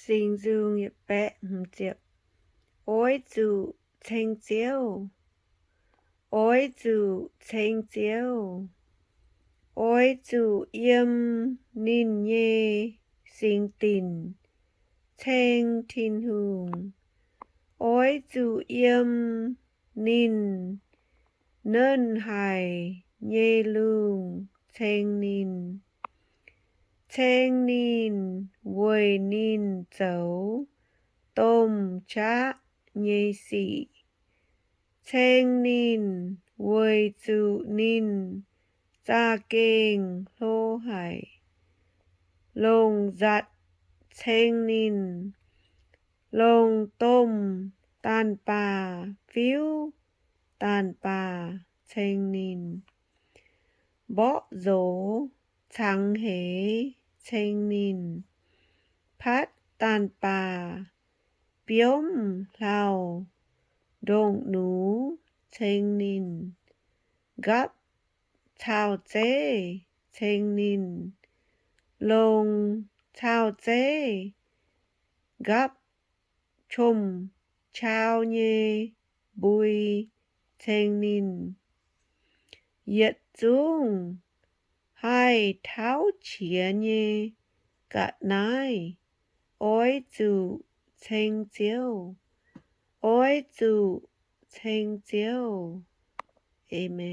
Singx Nzung, oix zuqc ceng Ziouv. Oix zuqc ceng Ziouv. Oix zuqc yiem ninh nyei singx dinc ceng Tin-Hungh. Oix zuqc yiem ninh nernh haic nyei lungh ceng ninh. Ceng ninh weic ninh zoux domh qaqv nyei sic. Ceng ninh weic zuqc ninh za'gengh hlo haic. Longc nzatc ceng ninh. Longc domh daanh baac fiuv daanh baac ceng ninh. Mborqv nzoz cangx heix ceng ninh. Patv daanh baac biomv hlauv-ndongh nux ceng ninh. Nqapv cau zeiv ceng ninh. Longc cau zeiv nqapv qom-qau nyei mbui ceng ninh. Yietc zungv haih tauv qiex nyei ga'naaiv oix zuqc ceng Ziouv. Oix zuqc ceng Ziouv. Aamen.